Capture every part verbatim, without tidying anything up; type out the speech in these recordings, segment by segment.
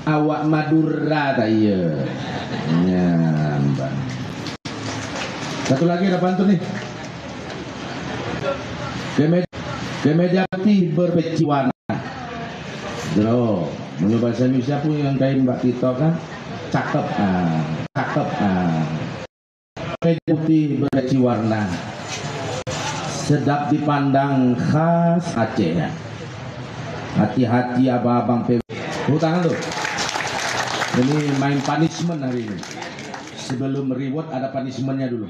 Awak Madura ta iya. Nyan ban. Satu lagi ada pantun ni. Kemeja, kemeja putih berpeci warna. Jero, menurut bahasa Indonesia pun yang kain bak TikTok kan? Cakep ah, cakep ah. Putih berpeci warna. Sedap dipandang khas Aceh. Hati-hati abang-abang P W. Tepuk tangan tu. Ini main punishment hari ini. Sebelum reward ada punishmentnya dulu.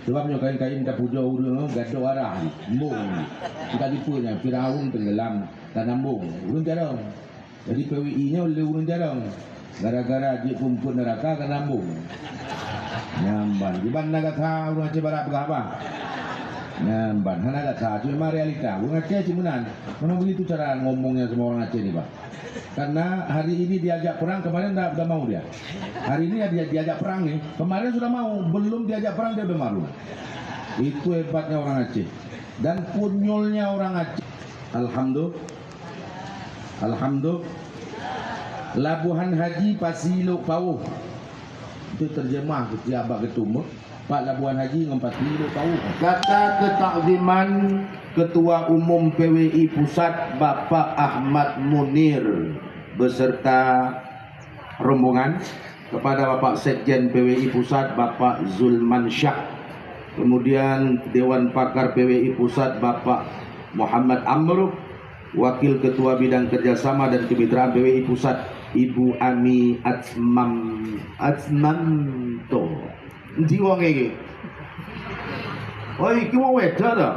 Sebab nyoe kain-kain tapujoe ureueng, oh, gadôh arah. Embong. Kita lupa nya, Firaun tenggelam dan ambong. Ureueng jarang. Jadi P W I nyoe lé ureueng jarang. Gara-gara jeuet peumpeuet neuraka ka nambong. Nyan ban. Kiban na gata ureueng Aceh Barat peugah bah. Nyan ban. Hana gata, cuma memang realita. Ureueng Aceh cit meunan. Memang begitu cara ngomongnya semua orang Aceh ni, Pak. Karena hari ini diajak perang, kemarin dah, dah mau dia. Hari ini dia diajak perang ni, kemarin sudah mau, belum diajak perang dia udah malu. Itu hebatnya orang Aceh. Dan konyolnya orang Aceh. Alhamdulillah. Alhamdulillah. Labuhan Haji pasi lok pawôh. Itu terjemah keu tiap bak geutum. Pak Labuhan Haji ngon pasi lok pawôh. Kata ketakziman Ketua Umum P W I Pusat Bapak Ahmad Munir beserta rombongan. Kepada Bapak Sekjen P W I Pusat, Bapak Zulman Syah. Kemudian Dewan Pakar P W I Pusat, Bapak Muhammad Amr. Wakil Ketua Bidang Kerjasama dan Kemitraan P W I Pusat, Ibu Ami Atsmam-, Atsmanto. Jiwang ini. Oi, kiwang weda dah.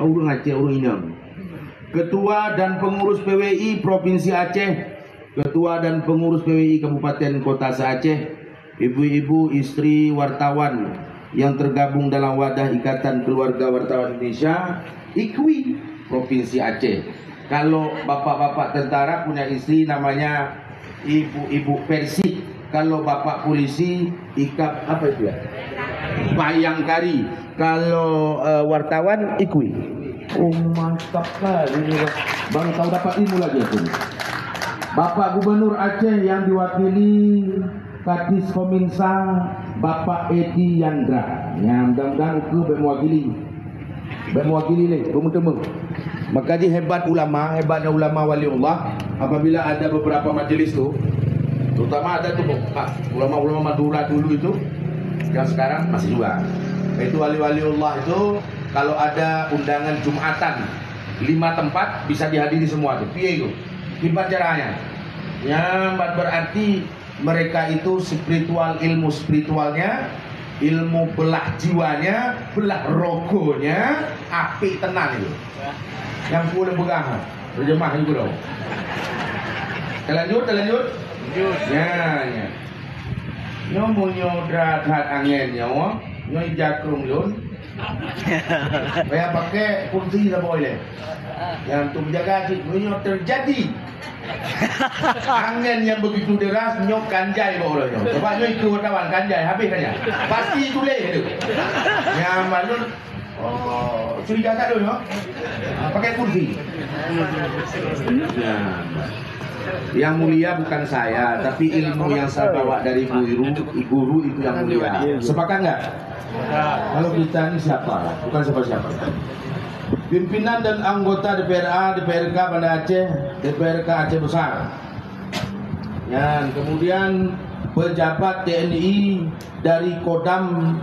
Ureueng Aceh, ureueng inong. Ketua dan Pengurus P W I Provinsi Aceh, Ketua dan Pengurus P W I Kabupaten Kota se-Aceh, ibu-ibu, istri wartawan yang tergabung dalam Wadah Ikatan Keluarga Wartawan Indonesia, IKWI, Provinsi Aceh. Kalau bapak-bapak tentara punya istri namanya ibu-ibu Persik. Kalau bapak polisi, ikap apa itu ya? Bayangkari. Kalau, eh, wartawan, IKWI. Oh, mantap kali ini, Bang. Baru tahu dapat ilmu lagi aku ni. Bapak Gubernur Aceh yang diwakili Kadis Kominsa, Bapak Edi Yandra. Ya, mudah-mudahan ukeue beu mewakili. Beu mewakili lé, beuteumeung. Maka jih hebat ulama, hebatnya ulama waliullah. Apabila ada beberapa majelis tu, terutama ada tu, Pak, ulama-ulama Madura dulu itu, yang sekarang masih juga. Itu wali-waliullah itu, kalau ada undangan Jumatan, lima tempat bisa dihadiri semua tu. Piye itu? Kiban caranya? Ya, berarti mereka itu spiritual, ilmu spiritualnya, ilmu belah jiwanya, belah rogonya, apik tenan itu. Nyang pun peugah, terjemah juga dong. Terlanjut, terlanjut. Ya, ya. Nyoe meunyoe drat that angén nyoe, nyoe ija krueng lôn. Payah pakai kursi saboh ilée. Nyang tu menjaga cit, meunyoe terjadi angén nyang begitu deras, nyoe kan jai bak uroe nyoe. Sebab nyoe ikeu wartawan kan jai, habéh kan jai. Pasti tuléh tu. Nyang malon, oh, curiga that dulu, no? Ah, pakai kursi. Nah. Yang mulia bukan saya, tapi ilmu yang saya bawa dari guru, guru itu yang mulia. Sepakat nggak? Kalau kita ini siapa? Bukan siapa-siapa. Pimpinan dan anggota D P R A, D P R K Banda Aceh, D P R K Aceh Besar. Dan kemudian pejabat T N I dari Kodam,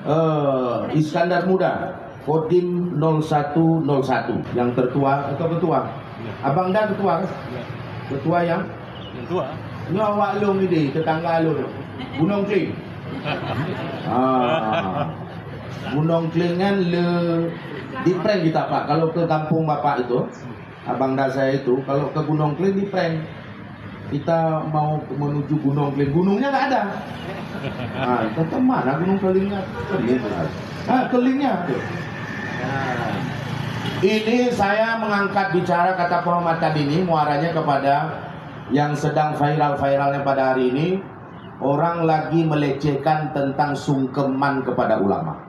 eh, Iskandar Muda, Kodim nol satu nol satu, yang tertua atau ketua? Ya. Abang dah ketua kan? Ya. Ketua yang? Yang tua. Nyoe awak lôn ni, tetangga lôn. Gunong Kling. Ah. Gunong Kling kan le di prank kita, Pak. Kalau ke kampung Bapak itu, abang dah saya itu, kalau ke Gunong Kling di prank. Kita mau menuju Gunong Kling. Gunungnya nggak ada. Ah, kata mana Gunong Kelingnya? Keling. Ah, Kelingnya. Ini saya mengangkat bicara kata penghormatan ini muaranya kepada yang sedang viral-viralnya pada hari ini, orang lagi melecehkan tentang sungkeman kepada ulama.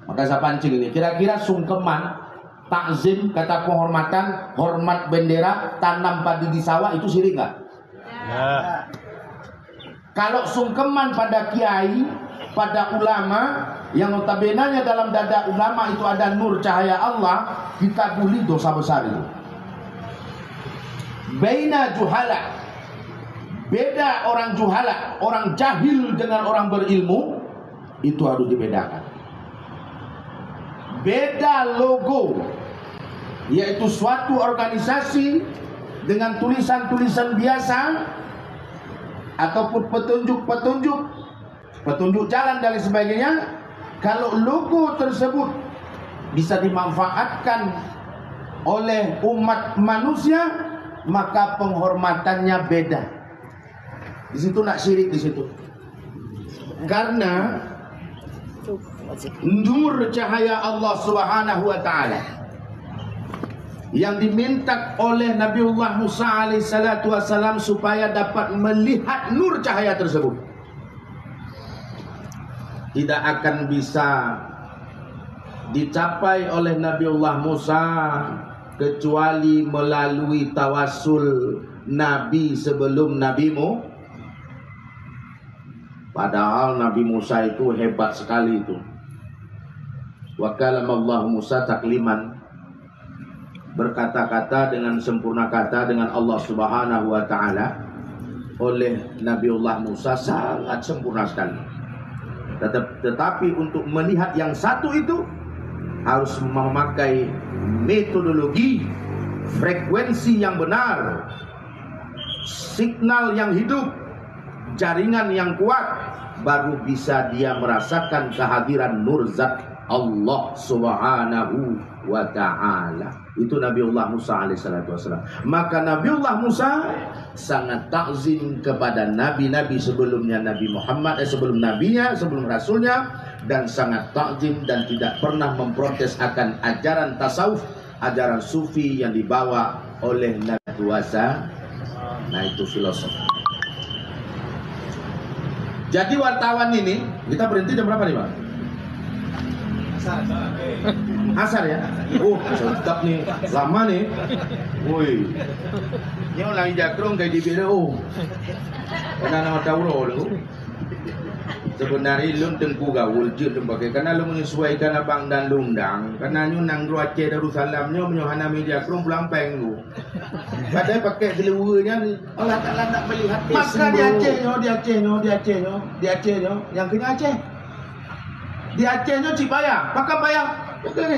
Maka saya pancing ini, kira-kira sungkeman Takzim, kata penghormatan, hormat bendera, tanam padi di sawah, itu syirik nggak? Ya. Kalau sungkeman pada kiai, pada ulama, yang notabenanya dalam dada ulama itu ada nur cahaya Allah, kita bully, dosa besar itu. Baina juhala. Beda orang juhala, orang jahil dengan orang berilmu, itu harus dibedakan. Beda logo, yaitu suatu organisasi dengan tulisan-tulisan biasa ataupun petunjuk-petunjuk, petunjuk jalan dan lain sebagainya. Kalau logo tersebut bisa dimanfaatkan oleh umat manusia, maka penghormatannya beda. Di situ nak syirik di situ. Karena nur cahaya Allah Subhanahu wa taala yang diminta oleh Nabiullah Musa alaihissalatu wassalam supaya dapat melihat nur cahaya tersebut tidak akan bisa dicapai oleh Nabiullah Musa kecuali melalui tawasul nabi sebelum Nabi Mu. Padahal Nabi Musa itu hebat sekali itu. Wa kalamallahu Musa takliman. Berkata-kata dengan sempurna kata dengan Allah Subhanahu wa taala oleh Nabiullah Musa sangat sempurna sekali. Tetap, tetapi untuk melihat yang satu itu harus memakai metodologi, frekuensi yang benar, signal yang hidup, jaringan yang kuat, baru bisa dia merasakan kehadiran nur zat Allah Subhanahu wa taala. Itu Nabiullah Musa alaihissalatu wassalam. Maka Nabiullah Musa sangat takzim kepada nabi-nabi sebelumnya, Nabi Muhammad, eh, sebelum nabinya, sebelum rasulnya, dan sangat takzim dan tidak pernah memprotes akan ajaran tasawuf, ajaran sufi yang dibawa oleh Nabi Tuasa. Nah, itu filosof. Jadi wartawan ini, kita berhenti jam berapa nih, Bang? Asar ya? Oh, sedap nih. Lama nih. Woi. Nyoe lagi jakrong kayak di B D O. Pernah nama Tauro dulu. Sebenarnya lôn teungku gaul jeuet lôn pakai. Karena lôn menyesuaikan abang dan lundang. Karena nyoe nanggroe Aceh Darussalam nyoe meunyoe hana meja krong pulang péng tu. Padahai pakai selewa nyan. Allah Taala nak melihat. Maka di Aceh nyoe, di Aceh nyoe, di Aceh nyoe, di Aceh nyoe, yang kena Aceh. Di Aceh nyoe cik payah, pakai payah. Pakai ni.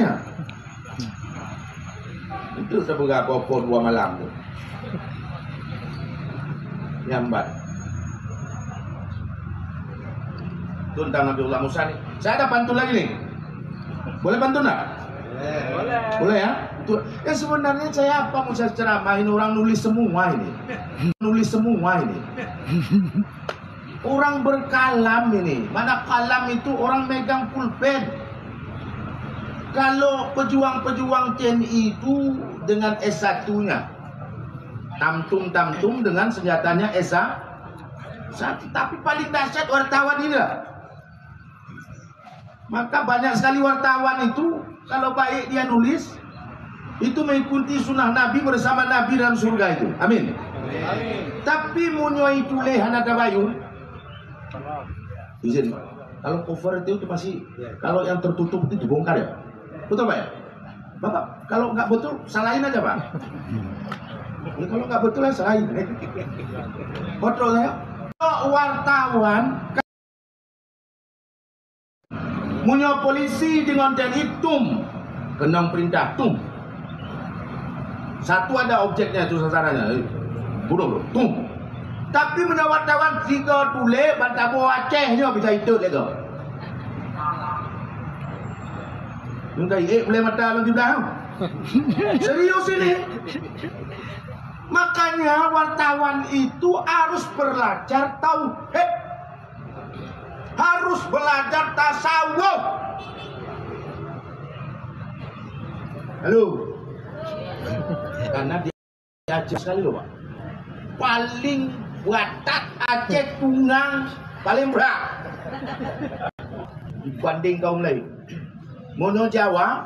Itu sebuah popo dua malam tu. Nyambat. Tentang Nabiullah Musa ni. Saya ada pantun lagi ni. Boleh pantun tak? Boleh. Boleh ya? Itu, ya sebenarnya saya apa mau saya ceramah ini, orang nulis semua ini. Nulis semua ini. Orang berkalam ini, mana kalam itu orang megang pulpen. Kalau pejuang-pejuang T N I itu dengan S satu-nya, tamtum-tamtum dengan senjatanya S satu, tapi paling dahsyat wartawan ini lah. Maka banyak sekali wartawan itu, kalau baik dia nulis, itu mengikuti sunnah Nabi bersama Nabi dalam surga itu. Amin. Tapi meunyoe itu lé hana tabayun, izin. Kalau cover itu, itu masih, kalau yang tertutup itu dibongkar ya. Betul Pak ya? Bapak, kalau nggak betul, salahin aja Pak. Ya, kalau nggak betul, ya salahin. Kontrol saya. Wartawan Meunyoe polisi deungon T N I tum, keunong peurintah tum. Satu ada objeknya tu sasarannya, eh, bunuh tum. Tapi meunyoe wartawan sigoe tuléh ban taboh Aceh nyoe bisa itot lé goe. Mungkin eh boleh mata lom siblah. Serius ini. Makanya wartawan itu harus belajar tauhid. Harus belajar tasawuf. Halo. Karena di Aceh sekali loh, Pak. Paling batat Aceh tungang, paling berat dibanding kaum lain. Meunyoe Jawa,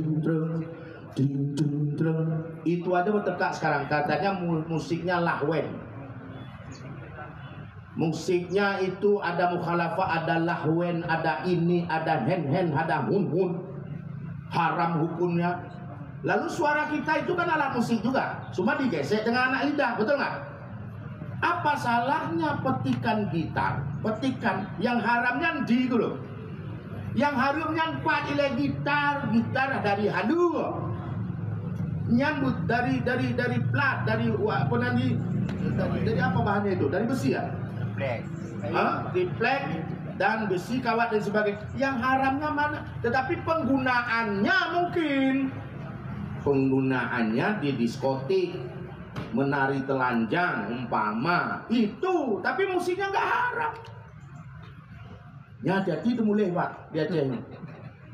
Ding, dreng, ding, ding, dreng. Itu aja bertekak sekarang. Katanya mu-, musiknya lahwen. Musiknya itu ada mukhalafah, ada lahwen, ada ini, ada hen-hen, ada hun-hun. Haram hukumnya. Lalu suara kita itu kan alat musik juga. Cuma digesek dengan anak lidah, betul nggak? Apa salahnya petikan gitar? Petikan yang haramnya di dulu. Yang haram nyan pat ilée gitar, gitar dari halu. Nyan bu-, dari, dari, dari plat, dari wa-, apa nanti? Dari, dari apa bahannya itu? Dari besi ya? Triplek. Ha? Triplek dan besi kawat dan sebagainya. Yang haramnya mana? Tetapi penggunaannya mungkin. Penggunaannya di diskotik, menari telanjang umpama. Itu, tapi musiknya nggak haram. Nyan hati-hati teumuléh, Pak, di Aceh ni.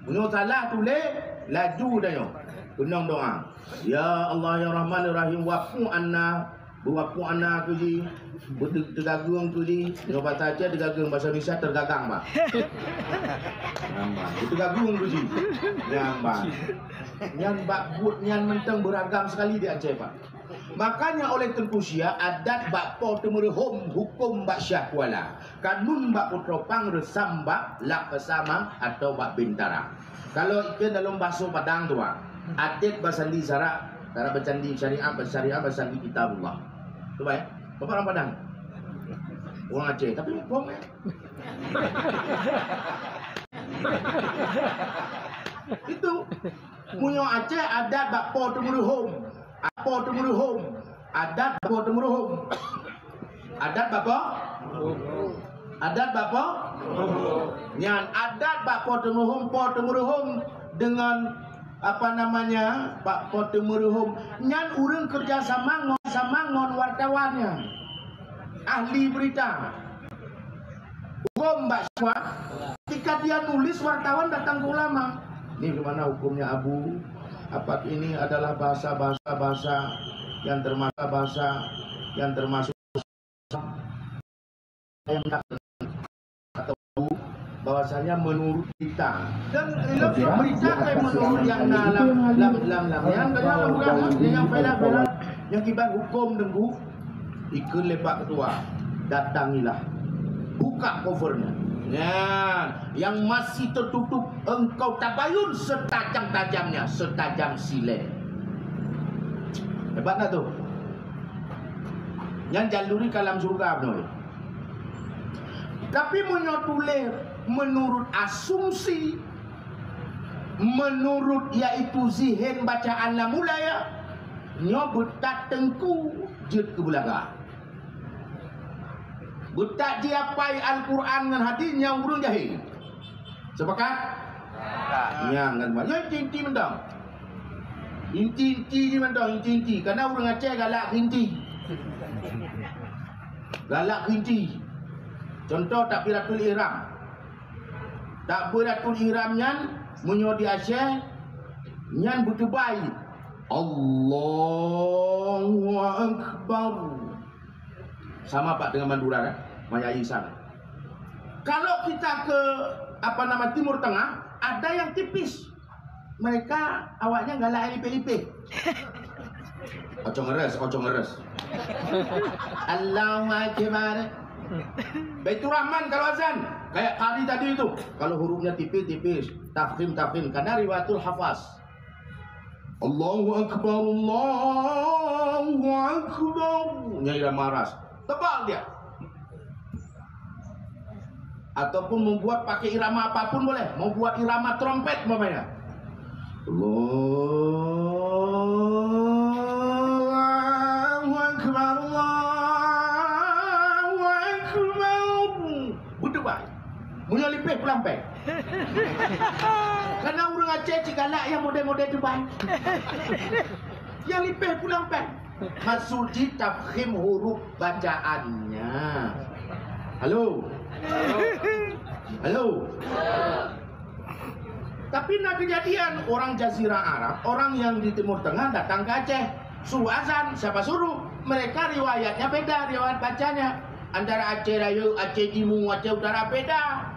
Meunyoe salah tuléh, laju tanyoe. Keunong doa. Ya Allah, ya Rahman, ya Rahim, wa'fu anna, wa'fu anna keu jih, beute-, teugagung keu jih. Nyoe basa Aceh teugagung, basa Indonesia tergagang, Pak. Nyan ban. Teugagung keu jih. Nyan ban. Nyan bak buet nyan mantong beragam sekali di Aceh, Pak. Makanya oleh Teungku Syiah, adat bak Po Teumeuruhom, huköm bak Syiah Kuala, kanun bak Putroe Phang, reusam bak Laksamang atau bak Bintara. Kalau ikheun dalam bahasa Padang tu, ah, adat basandi syarak, syarak basandi syariat, syariat basandi kitabullah. Tu baik. Bapak orang Padang? Orang Aceh, tapi muphom, eh? Itu. Meunyoe Aceh adat bak Po Teumeuruhom. Po Teumeuruhom. Adat bak Po Teumeuruhom. Adat bak Po? Adat bak Po? Nyan adat bak Po Teumeuruhom, Po Teumeuruhom dengan, apa namanya, bak Po Teumeuruhom. Nyan ureuëng kerja sama ngon, sama ngon wartawan nyan. Ahli berita. Hukum bak Syiah, ketika dia nulis, wartawan datang ke ulama. Ini gimana hukumnya, Abu? Apa ini adalah bahasa-bahasa, bahasa yang termasuk, bahasa yang termasuk yang tak, atau bahwasanya menurut berita. Dan ilmu berita kan menurut yang dalam, dalam, dalam, dalam. Yang dalam bukan, yang bela-bela, yang kiban hukum dengku. Ikheun lé Pak Ketua, datangilah. Buka covernya. Nyan, yang masih tertutup, engkau tabayun setajam-tajamnya, setajam silée. Hebat tak tu? Nyan jaluri ka lam syurga beutôi. Tapi meunyoe tuléh menurut asumsi, menurut yaitu zihen bacaan lam ulée, nyoe beutat teungku jeuet keu beulaga. Beutat jiapai Al-Quran ngon hadis nyang ureuëng jahé. Sepakat? Sepakat. Nyang kan, nyoe inti-inti mantong. Inti-inti jih mantong, inti-inti. Karena ureuëng Aceh galak keu inti. Galak keu inti. Contoh takbiratul ihram. Takbiratul ihram nyan, meunyoe di Aceh, nyan beuteubai, "Allahu Akbar." Sama pak dengan Madura, kan? Maya Isan. Kalau kita ke, apa nama, Timur Tengah, ada yang tipis. Mereka, awaknya galak lipeh-lipeh. Oco ngeres, oco ngeres. Allahu Akbar. Baiturrahman kalau azan, kayak kari tadi itu. Kalau hurufnya tipis-tipis, tafkhim, tafkhim. Karena riwayatul hafaz. Allahu Akbar, Allahu Akbar. Nya irama ras. Tebal dia. Ataupun membuat pakai irama apapun boleh. Membuat irama trompet umpamanya. Allahu Akbar, Allahu Akbar. Beuteubai. Meunyoe lipeh pulang péng. Karena ureuëng Aceh cit galak nyang model-model teubai. Nyang lipeh pulang péng. Maksud jih tafkhim huruf bacaannya. Halo? Halo? Tapi na kejadian orang Jazirah Arab, orang yang di Timur Tengah datang ke Aceh. Suruh azan, siapa suruh? Mereka riwayatnya beda, riwayat bacanya. Antara Aceh Rayeuk, Aceh Timu, Aceh Utara beda.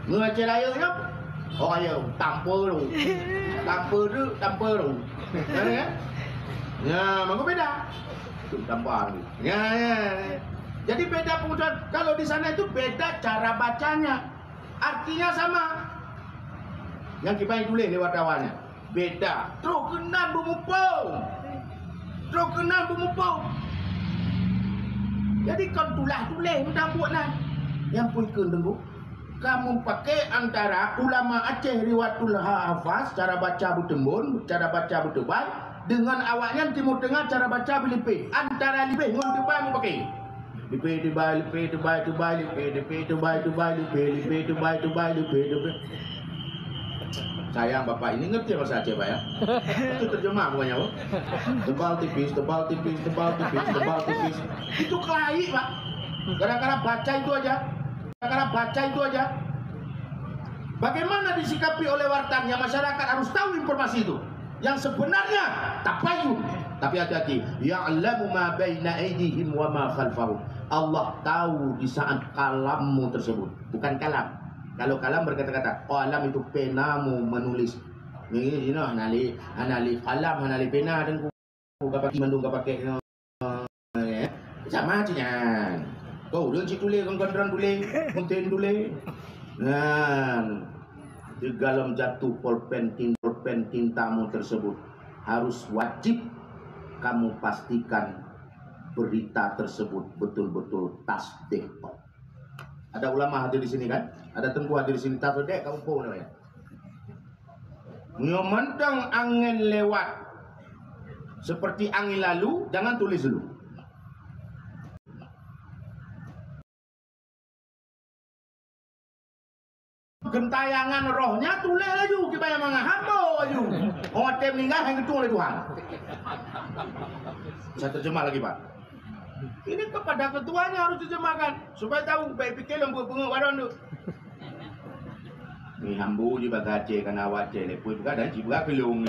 Ngon Aceh Rayeuk nyoe, oh, Rayeuk, tampeu lu. Tampeu lu, tampeu lu. Ya, kan? Ya, maka beda. Tu tampar. Ya, ya. Jadi beda pengucapan. Kalau di sana itu beda cara bacanya. Artinya sama. Nyang kiban tuléh lé wartawan nyan. Beda. Troh keunan beumuphom. Troh keunan beumuphom. Jadi kon tulah tuléh meunan buet nyan. Nyang pui kheun teungku. Kamoe pakai antara ulama Aceh riwayatul ha-, hafaz, cara baca beuteumbon, cara baca beuteubai, dengan awaknyan Timur Tengah cara baca beulipeh. Antara lipeh ngon teubai meupakai. Lipeh teubai, lipeh teubai, teubai lipeh, lipeh teubai, teubai lipeh, lipeh teubai, teubai lipeh, lipeh. Sayang Bapak ini ngerti bahasa Aceh, Pak, ya? Itu terjemah bukannya, Pak? Tebal tipis, tebal tipis, tebal tipis, tebal tipis. Itu kelahi, Pak. Gara-gara baca itu aja. Gara-gara baca itu aja. Bagaimana disikapi oleh wartawan? Ya, masyarakat harus tahu informasi itu. Yang sebenarnya tabayun. Tapi hati-hati. Ya'lamu ma baina aidihim wa ma khalfahum. Allah tahu di saat kalammu tersebut. Bukan kalam. Kalau kalam berkata-kata, qalam itu penamu menulis. Ni, ni, hana lé, hana lé kalam, hana lé pena, dan ku, ka pakai mandum ka pakai. Sama cit nyan. Kau ureueng cit tuléh, kon-kon droen tuléh, meunteun tuléh. Nyan, sigohlom jatuh polpen tin-, polpen tintamu tersebut, harus wajib kamu pastikan berita tersebut betul-betul tasdih. Ada ulama hadir di sini kan? Ada teungku hadir di sini, tasdih kamu pun namanya. Nyoe mantong angén lewat seperti angin lalu, jangan tulis dulu. Gentayangan rohnya tuléh laju, kiban nyang mangat hamba laju. Orang mati meninggal, hana geutueng lé Tuhan. Saya terjemah lagi, Pak. Ini kepada ketuanya harus terjemahkan supaya tahu, baik fikir lom peungeuh baron tu. Ni hambu je bak Aceh, kan awak Aceh, lepui buka dan cibra kelung.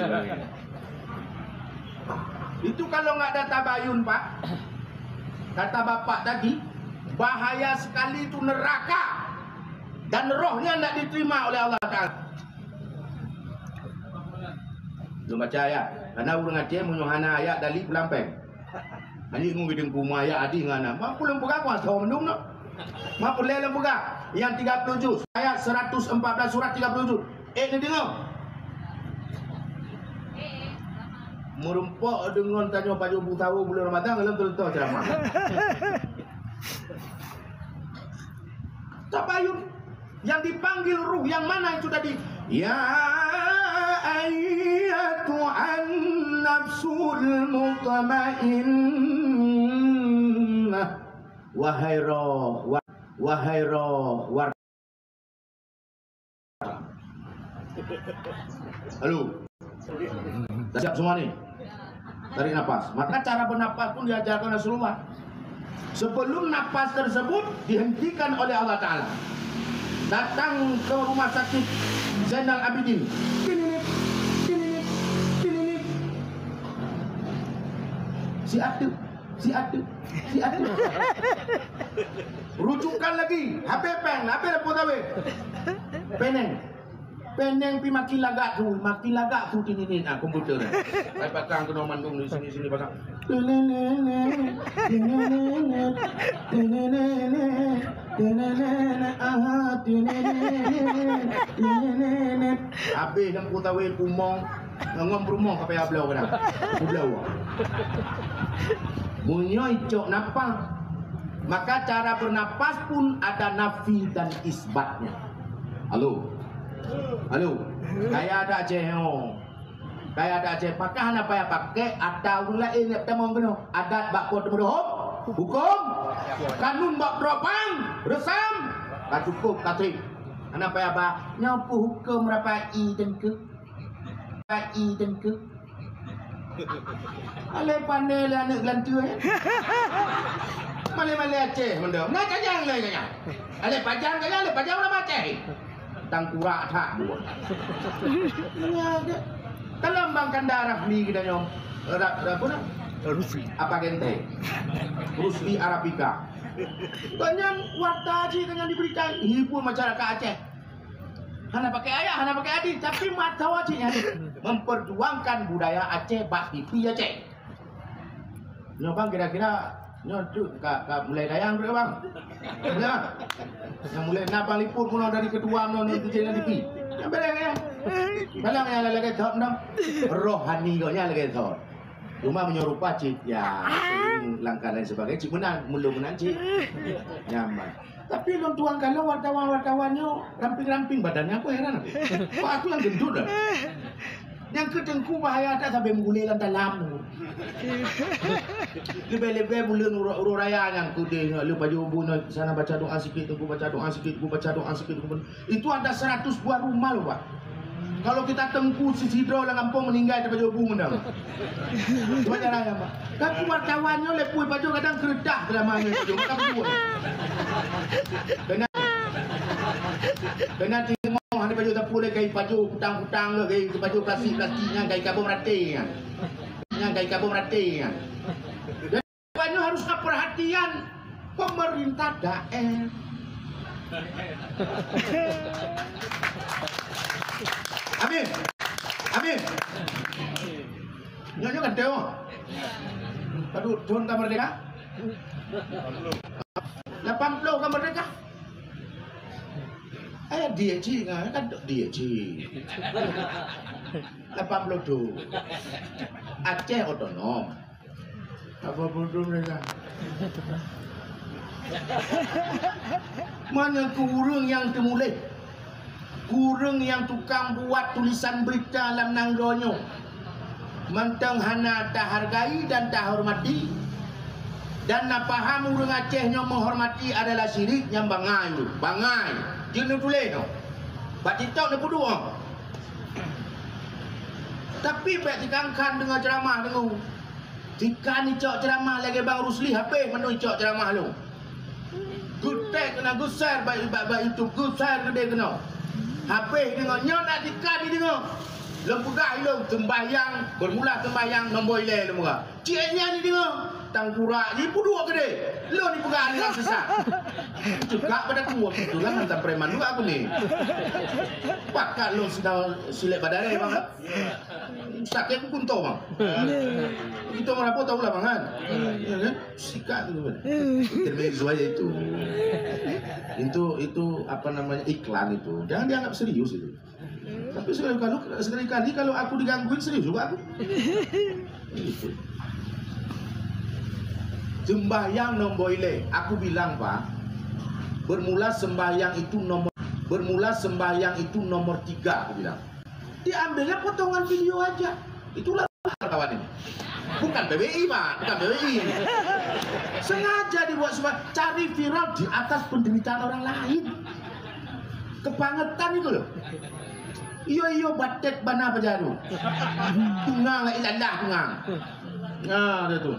Itu kalau nggak ada tabayun, Pak, kata Bapak tadi, bahaya sekali itu neraka dan rohnya ndak diterima oleh Allah Taala. Belum baca ayat. Karena ureueng Aceh meunyoe hana ayat dali pulampeng. Hana ngon geudeung kuma ayat adi ngon hana. Mak pulung peugah kuasa mandum noh. Mak pulai lom peugah. Yang tiga puluh juz, ayat seratus empat belas surat tiga puluh juz. Eh, ni deungoe. Meurumpok deungon tanyoe pajoh peuet tahu bulan Ramadan, lom teuleutah ceramah. Tabayun. Yang dipanggil ruh yang mana itu tadi? Ya ayyatuhan nafsul mutmainnah. Wahai roh, wa-, wahai roh, war-, Halo. Dah siap semua ni? Tarik nafas. Maka cara bernafas pun diajarkan Rasulullah. Sebelum nafas tersebut dihentikan oleh Allah Taala, datang ke rumah sakit Zainal Abidin. Tininit, tininit, tininit. Si atu, si atu, si atu. Rujukan lagi, habis peng, habis lampu tawe. Peneng. Peneng pi makin lagak tu, makin lagak tu tininin, ah, komputer. Hai pasang keunoe mandum di sini, sini pasang. Tininin, tininin, tininin, tininin, aha, tininin, tininin. Habis lampu tawe pumong, ngom peurumoh ka payah bloe kadang. Bloe. Meunyoe icok nafas, maka cara bernapas pun ada nafi dan isbatnya. Halo. Halo. Kaya adat Aceh, oh. Kaya adat Aceh, pakah hana payah pakai, ata ureueng laén nyang tamong keunoe. Adat bak po teumeudohom, huköm, kanun bak droe pang, reusam, ka cukup, ka trép. Hana payah ba, nyoe peue huköm rapai i teungku. Rapai i teungku. Alai pandai lé aneuk geulanteue, ya. Malée-malée Aceh meunan. Ngai kajang, ngai kajang. Alai pajang kajang, alai pajang ureueng Aceh. Tangkurak that buet. Nyan deh. Dalam bang kanda Rafli kita nyoe. Ra-, ra-, apa nama? Rusli. Apa gente? Rusli Arabica. Banyak warta cit yang diberikan hibur masyarakat Aceh. Hana pakai ayat, hana pakai hadis, tapi mata wajib nyan memperjuangkan budaya Aceh bak T V Aceh. Nyoe bang kira-kira nyoe tu ka, ka mulai dayang tu bang. Ya. Yang mulai na bang liput mula dari ketua mula ni tu jadi T V. Yang beres ya. Balang yang lagi thot dong. Rohani kau nya lagi thot. Cuma meunyoe rupa cit, ya, seuring langkah lain sebagainya, cit meunan, meulom meunan cit. Nyaman. Tapi lôn tuan kalon wartawan-wartawan nyoe ramping-ramping badan nyan, aku heran aku. Kok aku nyang gendut dah? Nyang keu teungku bahaya that sampai meuguléh lam dalam. Leubeh-leubeh buleuen uroe, uroe raya nyang keu deh nyoe, lheueh pajoh bu nyoe, sana baca doa sikit, teungku baca doa sikit, teungku baca doa sikit, teungku. Itu ada seratus buah rumah loh, Pak. Kalau kita teungku sisidroe lam gampông meuninggai, tapajoh bu meunan. Cuba jalan ya, Pak. Kan wartawan nyoe lé pui pajoh kadang keureutah drama nyoe pajoh, bukan buet. Kena, kena timoh hana pajoh sapeue lé, kai pajoh kutang-kutang lé, kai pajoh plastik-plastik nyan, kai kabông raté nyan. Nyan kai kabông raté nyan. Banyak harus perhatian pemerintah daerah. Amin. Amin. Nyoe, nyoe kan teuh. Aduh, thôn ka merdeka. Lapan ploh ka merdeka. Eh, diet cit kan, kan diet cit. Lapan ploh tu. Aceh otonom. Apa bodoh mereka? Mana kurang yang temulih? Kurang yang tukang buat tulisan berita lam nanggroe nyoe. Mantong hana tahargai dan tahormati, dan na paham ureuëng Aceh nyoe meuhormati adalah syirik, nyang bangai, bangai. Jeuet neutuléh nyoe. Bak TikTok neupeuduek. Tapi bèk tikangkan deungon ceramah deungoe. Tika icok ceramah lagèe Bang Rusli, habéh mandum icok ceramah lôn. Geutek keunoe, geushare bak, bak, bak YouTube, geushare keudéh keunoe. Habéh deungoe, nyoe na tika dideungoe. Lôn peugah ilôn, seumbahyang, beurmula seumbahyang nombor ilèe lôn peugah. Cit nyan dideungoe, tangkurak jipeuduek keudéh. Lôn jipeugah aliran sesat. Cukak pada kuah, kebetulan hantam preman juga aku ni. Pakat lôn sidang silek badareh, Bang. Sakét pun kunto, Bang. Itu merapu tahu lah, Bang, kan? Ya, kan? Sikat tu, Bang. Intermezzo aja itu. Itu, itu apa namanya, iklan itu. Jangan dianggap serius itu. Tapi sekali kalau, sekali-kali kalau aku digangguin, serius juga aku. Gitu. Sembahyang nombor ilèe. Aku bilang, Pak, bermula sembahyang itu nomor, bermula sembahyang itu nomor tiga, aku bilang. Diambilnya potongan video aja. Itulah kawan ini. Bukan P B I, Pak. Bukan P B I. Sengaja dibuat semua cari viral di atas penderitaan orang lain. Kebangetan itu loh. Iyo, iyo, batet bana pajaru. Tungang la ilallah, tungang. Nah, dia tu.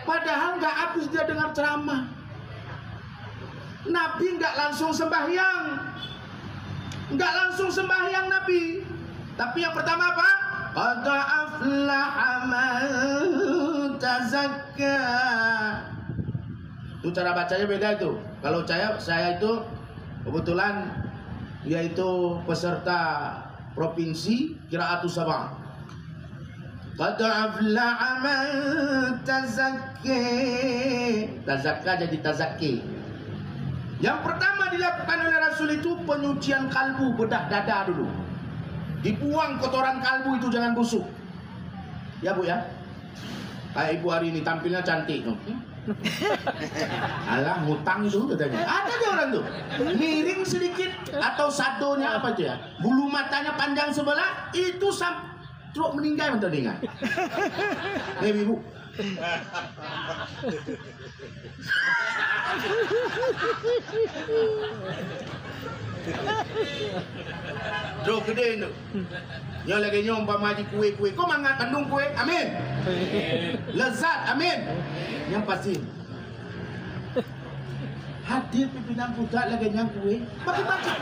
Padahal nggak habis dia dengar ceramah. Nabi nggak langsung sembahyang. Nggak langsung sembahyang Nabi. Tapi yang pertama apa? Qad aflaha man tazakka. Itu cara bacanya beda itu. Kalau saya, saya itu kebetulan yaitu peserta provinsi qiraatus sab'ah. Qad aflaha man tazakka. Tazakka jadi tazakki. Yang pertama dilakukan oleh Rasul itu penyucian kalbu, bedah dada dulu. Dibuang kotoran kalbu itu, jangan busuk. Ya, Bu, ya. Kayak Ibu hari ini tampilnya cantik tu. Alah, ngutang itu katanya. Ada dia orang tu. Miring sedikit atau satunya apa itu ya? Bulu matanya panjang sebelah, itu sam-, trok meninggal mantong ingat. Nih, Ibu. Trok gede tu. Nyoe lagèe nyoe umpama ji kué-kué. Kok mangat mandum kué? Amin. Lezat, amin. Nyang pasti. Hadir pimpinan pusat lagèe nyan kué. Paki-paki.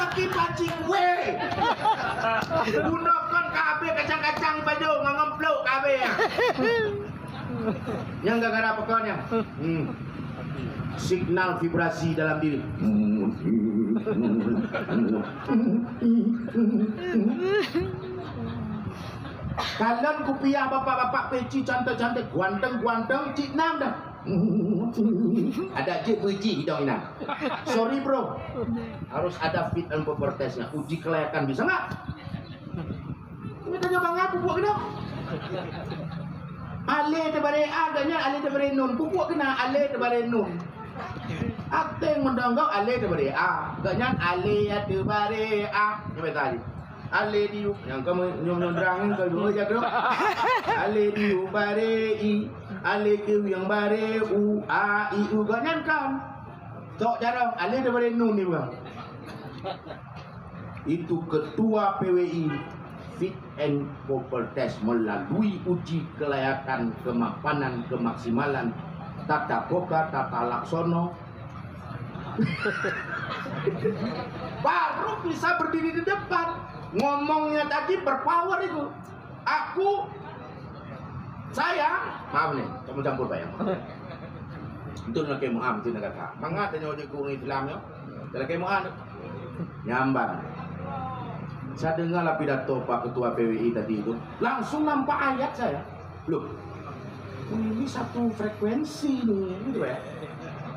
Paki-paki kué. Bunoe kon ka abéh kacang-kacang pajoh ngon ngemplok ka abéh. Nyang gara-gara apa kau nyang? Hmm. Signal vibrasi dalam diri. Kalon kupiah bapak-bapak peci cantik-cantik, guanteng-guanteng, cik nam dah. Ada cik beuji hidung inan. Sorry, bro. Harus ada fit and proper test-nya. Uji kelayakan bisa nggak? Ini tanya bang aku buat kena. Ale terbalik A, agaknya ale terbalik nun. Pupuk kena ale terbalik nun. Akteng mendonggok ale terbalik A. Agaknya ale ya terbalik A. Ini betul. Ale diu, nyang kamu nyom-nyom terang ni kalau dulu jaga. Ale diu bare i, ale ke yang bare u, a i u ganyan kan. Tok jarang, ale daripada nun ni bang. Itu ketua P W I fit and proper test melalui uji kelayakan, kemapanan, kemaksimalan, tata boga, tata laksono, baru bisa berdiri di depan. Ngomongnya tadi berpower itu. Aku, saya, maaf nih, kamu campur bayang. Itu nak kayak Mu'am, itu nak kata. Mangat tanya orang Islam ya. Kalau kayak Mu'am, nyamban. Saya dengarlah pidato Pak Ketua P W I tadi itu. Langsung nampak ayat saya. Loh. Ini satu frekuensi ini, gitu ya.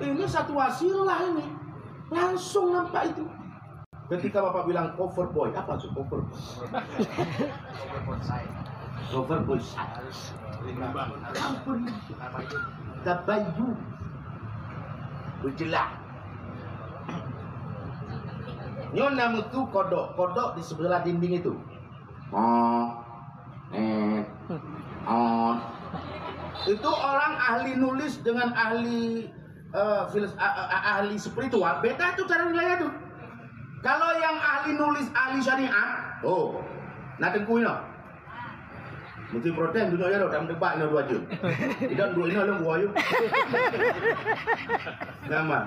Ini satu wasilah ini. Langsung nampak itu. Ketika Bapak bilang cover boy, apa tuh cover boy? Cover boy. Ampun. Tabayyun. Berjelas. Nyonya itu kodok, kodok di sebelah dinding itu. Oh. Eh. Oh. Itu orang ahli nulis dengan ahli, eh, filos-, a-, a-, ahli spiritual, beda tuh cara nilainya tuh. Kalau yang ahli nulis, ahli syariat, oh, na teungku inoe. Mesti protes dunia ya, dah debat inoe dua jam. Idan dua inoe lom dua jam. Nyaman.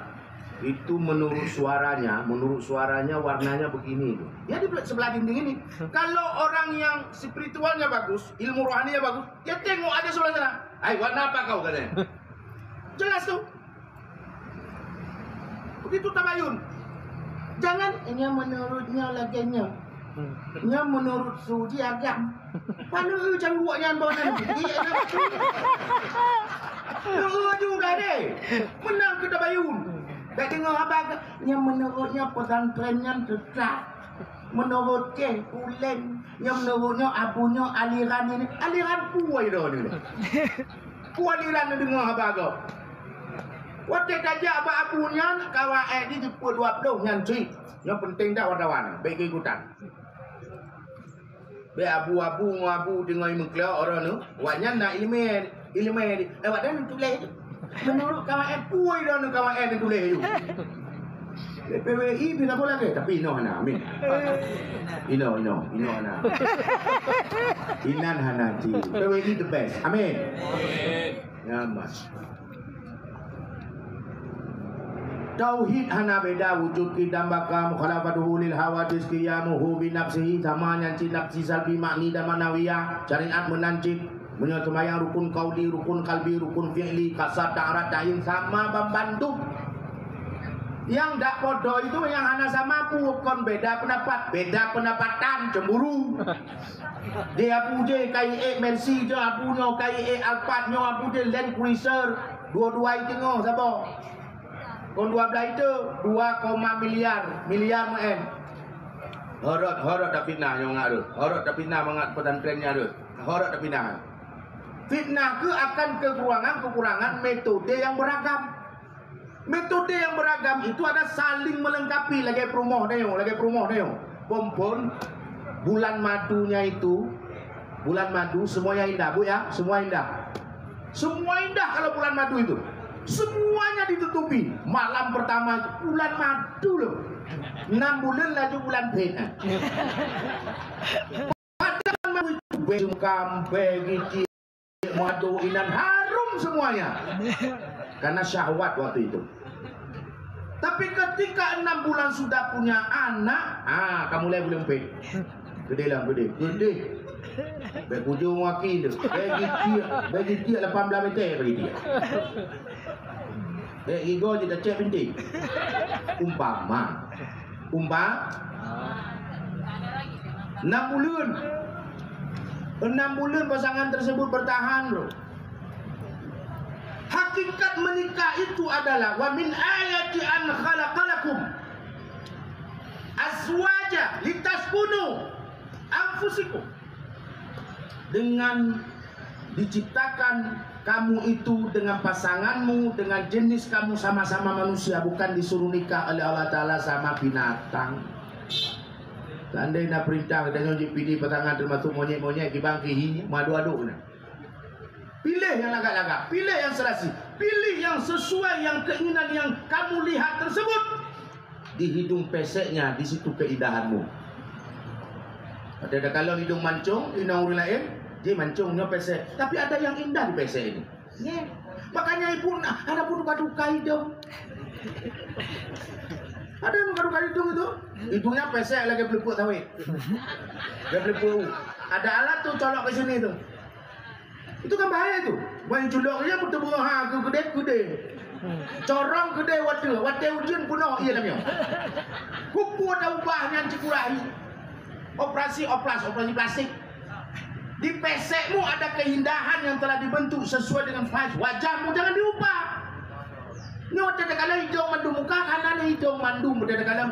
Itu menurut suaranya, menurut suaranya warnanya begini tuh. Ya di sebelah dinding ini. Kalau orang yang spiritualnya bagus, ilmu rohaninya bagus, ya tengok aja sebelah sana. Hai, warna apa kau katanya? Jelas tuh. Begitu tabayun. Jangan, "Nyoe menurut nyoe lagèe nyoe. Nyoe menurut su di agam." Mana eu cangguek nyan bawa nan. Iya, iya. Lu juga deh. Menang keu tabayun. Dak deungoe haba ke, nyoe menurut nyoe pesantren nyan sesat. Menurut Syekh Ulen, nyoe menurut nyoe abu nyoe aliran ini. Aliran peue dah ni? Peue aliran ni deungoe haba gob? Watèe tajak bak abu nyan, kawan eh di jipeuet dua ploh nyan cit. Nyang penting dak wartawan, bèk ikutan. Bèk abu-abu ngon abu deungoe meuklok orang tu. Wak nyan na ileumèe, ileumèe di. Eh, wak dan tuléh tu. Menurut kawan eh, peue dah ni kawan eh tuléh tu. P W I pih lagu lagi, tapi inoe hana, amin. Inoe, inoe, inoe hana. Inan hana cit. P W I the best. Amin. Amin. Nyaman. Tauhid hana beda wujud qidam baqa mukhalafatuhu lil hawadits qiyamuhu bi nafsihi sama nyan cit nafsi salbi makni dan manawiyah syariat meunan cit meunyoe seumayang rukun qauli rukun qalbi rukun fi'li kasad ta'arat ta'in sama bandum nyang dak podo itu nyang hana sama pun kon beda pendapat beda pendapatan cemburu. Di Abu J kai ék Mercy, di Abu nyoe kai ék Alphard, nyoe Abu J Land Cruiser, dua-dua i teungoh saboh. Kon dua belas itu dua koma miliar, miliar meu'en. Horot, horot dah fitnah nyoe ngak rot. Horot dah fitnah mangat pesantren nyan rot. Horot dah fitnah. Fitnah ke akan kekurangan-kekurangan metode yang beragam. Metode yang beragam itu ada saling melengkapi lagèe peurumoh nyoe, lagèe peurumoh nyoe. Pompon bulan madunya itu, bulan madu semuanya indah, Bu ya, semua indah. Semua indah kalau bulan madu itu. Semuanya ditutupi. Malam pertama itu bulan madu loh. Enam bulan laju bulan pena. Padahal madu itu bejum kambe gigi madu inan harum semuanya. Karena syahwat waktu itu. Tapi ketika enam bulan sudah punya anak, ah, kamu mulai belum pet. Gede lah, gede. Gede. Baik ujung waki tu. Baik gitiak, baik gitiak lapan belas meter bagi dia. Baik gigo je dah cek binti. Umpama. Umpama. Enam bulan. Enam bulan pasangan tersebut bertahan, bro. Hakikat menikah itu adalah wa min ayati an khalaqalakum azwaja litaskunu anfusikum. Dengan diciptakan kamu itu dengan pasanganmu, dengan jenis kamu sama-sama manusia, bukan disuruh nikah oleh Allah Taala sama binatang. Seandai na perintah dan nyang jipilih pasangan termasuk monyet-monyet, kibang kihi, madu-adu na. Pilih yang lagak-lagak, pilih yang serasi, pilih yang sesuai yang keinginan yang kamu lihat tersebut. Di hidung peseknya, di situ keindahanmu. Ada dah kalau hidung mancung, hidung orang lain, dia mancungnya pesek. Tapi ada yang indah di pesek ini. Ya. Makanya ibu nak, ada pun duka-duka hidung. Ada yang duka-duka hidung itu, hidungnya pesek lagi peliput sawit. Dia peliput. Ada alat tu colok ke sini tu. Itu kan bahaya tu. Wan culok dia betul ha ke gede-gede. Corong gede wadah, wadah ujian punah iya lam nyoe. Kupu ada ubah nyan cikurahi. Operasi oplas, operasi plastik. Di pesekmu ada keindahan yang telah dibentuk sesuai dengan size wajahmu, jangan diubah. Nyoe teuka lé idong mandum, muka ka hana lé idong mandum teuka lé.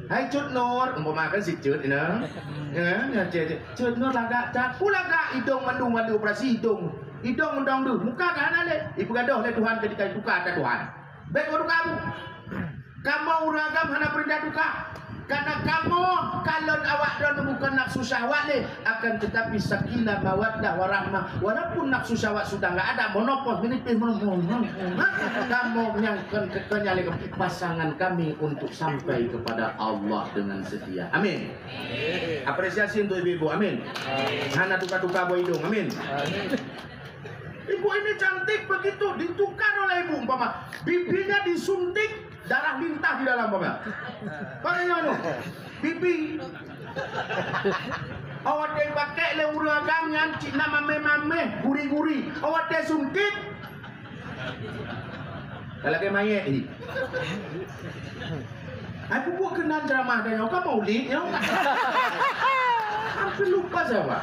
Hai Cut Nur, umpama kan si Cut, you know. Ya, ya, Cut, Cut Nur lagak that. Peue lagak idong mandum, mandum operasi idong. Idong mandum tu, muka ka hana lé. Ipeugadôh lé Tuhan keudéh ka ituka ata Tuhan. Bèk keuh tuka bu. Kamoe ureueng agam hana peurintah tuka. Karena kamoe kalon awak droeneuh bukan nafsu syahwat lé, akan tetapi sakinah, mawaddah, warahmah. Walaupun nafsu syahwat sudah enggak ada, monopos, menipis, monopos, kamoe nyang kon keu nyan lé pasangan kami untuk sampai kepada Allah dengan setia. Amin. Apresiasi untuk ibu-ibu. Amin. Hana tuka-tuka buah hidung. Amin. Ibu ini cantik begitu, ditukar oleh ibu umpama. Bibinya disuntik, darah lintah di dalam, umpama. Pakai nyoe, pipi. Awak deh pakai lé ureueng agam nyan, cik na mameh-mameh, guri-guri. Awak deh suntik. Kalau ke mayat ni. Aku buat kenal ceramah dan nyoe kan maulid nyoe. Hampir lupa saya, Pak.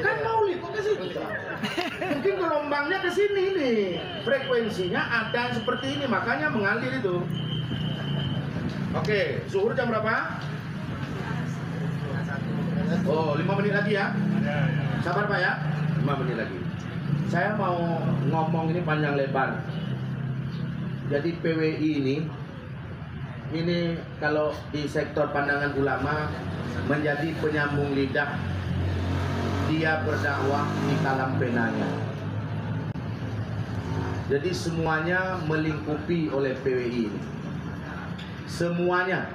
Kan maulid kok ke situ? Mungkin gelombangnya ke sini nih. Frekuensinya ada seperti ini, makanya mengalir itu. Oke, zuhur jam berapa? Oh, lima menit lagi ya. Sabar Pak ya, lima menit lagi. Saya mau ngomong ini panjang lebar. Jadi P W I ini, ini kalau di sektor pandangan ulama menjadi penyambung lidah, dia berdakwah di kalam penanya. Jadi semuanya melingkupi oleh P W I ini. Semuanya.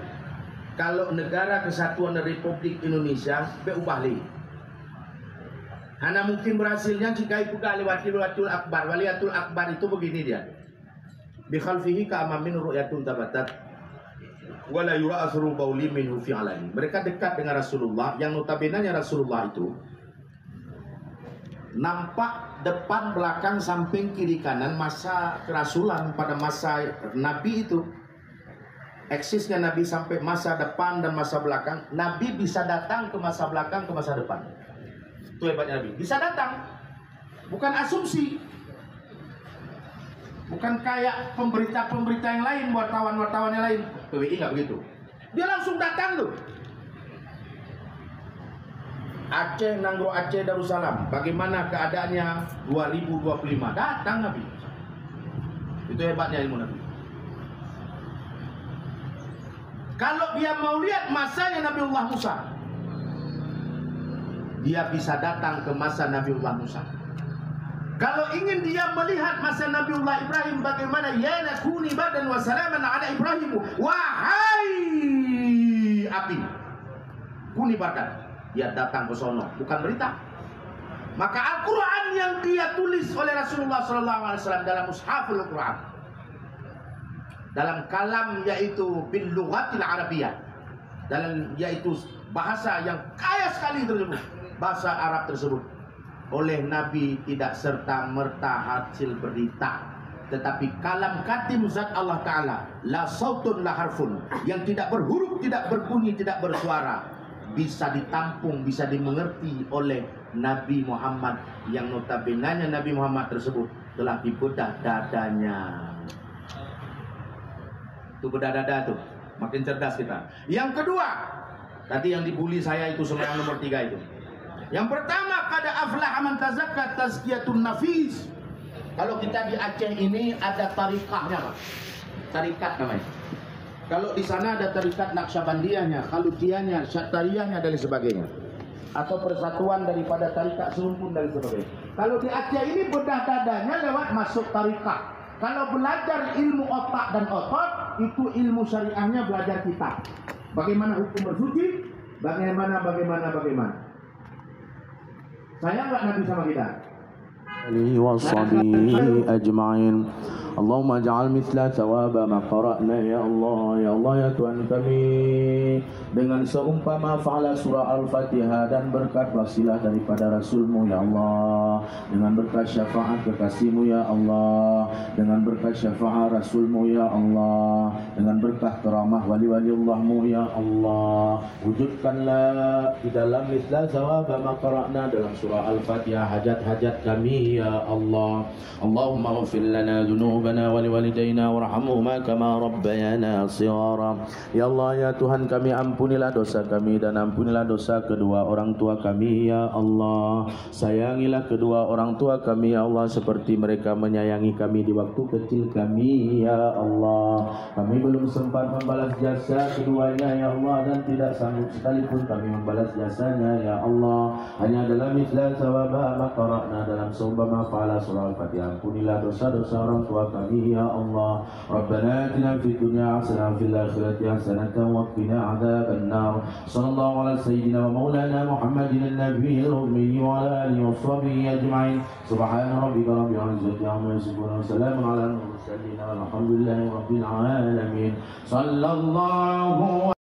Kalau Negara Kesatuan Republik Indonesia, bèk ubah lé. Hana mungkin berhasilnya jika ipeugah lé Waliyatul Akbar. Waliyatul Akbar itu begini dia. Bi khalfihi ka amamin ru'yatun tabatat. Wa la yura asru bauli minhu fi alani. Mereka dekat dengan Rasulullah, yang notabenenya Rasulullah itu nampak depan, belakang, samping, kiri, kanan masa kerasulan pada masa Nabi itu. Eksisnya Nabi sampai masa depan dan masa belakang, Nabi bisa datang ke masa belakang, ke masa depan. Itu hebatnya Nabi. Bisa datang. Bukan asumsi. Bukan kayak pemberita-pemberita yang lain, wartawan-wartawan yang lain. P W I nggak begitu. Dia langsung datang tuh. Aceh, Nanggroe Aceh Darussalam, bagaimana keadaannya dua ribu dua puluh lima? Datang Nabi. Itu hebatnya ilmu Nabi. Kalau dia mau lihat masanya Nabiullah Musa, dia bisa datang ke masa Nabiullah Musa. Kalau ingin dia melihat masa Nabiullah Ibrahim bagaimana, ya na kuni bardan wa salaman ala Ibrahim, wahai api, kuni bardan, dia datang ke sono, bukan berita. Maka Al-Quran yang dia tulis oleh Rasulullah sallallahu alaihi wasallam dalam Mushaful Quran, dalam kalam, yaitu bil lughatil arabiyyah, dalam, yaitu bahasa yang kaya sekali tersebut, bahasa Arab tersebut, oleh Nabi tidak serta-merta hasil berita, tetapi kalam kadim zat Allah Ta'ala, la sautun la harfun, yang tidak berhuruf, tidak berbunyi, tidak bersuara, bisa ditampung, bisa dimengerti oleh Nabi Muhammad, yang notabenenya Nabi Muhammad tersebut telah dibedah dadanya. Itu bedah dada tuh, makin cerdas kita. Yang kedua, tadi yang dibully saya itu seorang nomor tiga itu. Yang pertama, qad aflaha man tazakka, tazkiyatun nafis. Kalau kita di Aceh ini ada tarikahnya, Pak. Tarikat namanya. Kalau di sana ada tarikat Naqsyabandiyahnya, Khalutiyahnya, Syattariyahnya dan lain sebagainya. Atau persatuan daripada tarikat serumpun dan sebagainya. Kalau di Aceh ini bedah dadanya lewat masuk tarikat. Kalau belajar ilmu otak dan otot, itu ilmu syariahnya belajar kitab. Bagaimana hukum bersuci, bagaimana, bagaimana, bagaimana. Sayang nggak Nabi sama kita? Alihi wa sahbihi ajma'in. Allahumma ja'al mithla thawaba ma qara'na, ya Allah, ya Allah, ya Tuhan kami, dengan seumpama pahala surah Al-Fatihah dan berkat wasilah daripada Rasul-Mu, ya Allah, dengan berkat syafaat kekasih-Mu, ya Allah, dengan berkat syafaat Rasul-Mu, ya Allah, dengan berkat karamah wali-waliullah-Mu, ya Allah, wujudkanlah di dalam mithla thawaba ma qara'na dalam surah Al-Fatihah hajat-hajat kami, ya Allah. Allahumma ighfir lana dzunubana wa liwalidaina warhamhuma kama rabbayana shighara. Ya Allah, ya Tuhan kami, ampunilah dosa kami dan ampunilah dosa kedua orang tua kami, ya Allah. Sayangilah kedua orang tua kami, ya Allah, seperti mereka menyayangi kami di waktu kecil kami, ya Allah. Kami belum sempat membalas jasa keduanya, ya Allah, dan tidak sanggup sekalipun kami membalas jasanya, ya Allah. Hanya dalam mithla thawaba ma qara'na dalam seumpama pahala surah Al-Fatihah. Ampunilah dosa-dosa orang tua kami, ya Allah. Rabbana atina fid dunya hasanah wa fil akhirati hasanah wa qina adzabannar. Sallallahu ala sayyidina wa maulana Muhammadin an-nabiyil ummi wa ala alihi wa sahbihi ajma'in. Subhana rabbika rabbil izzati amma yasifun wa salamun ala al-mursalin walhamdulillahi rabbil alamin. Sallallahu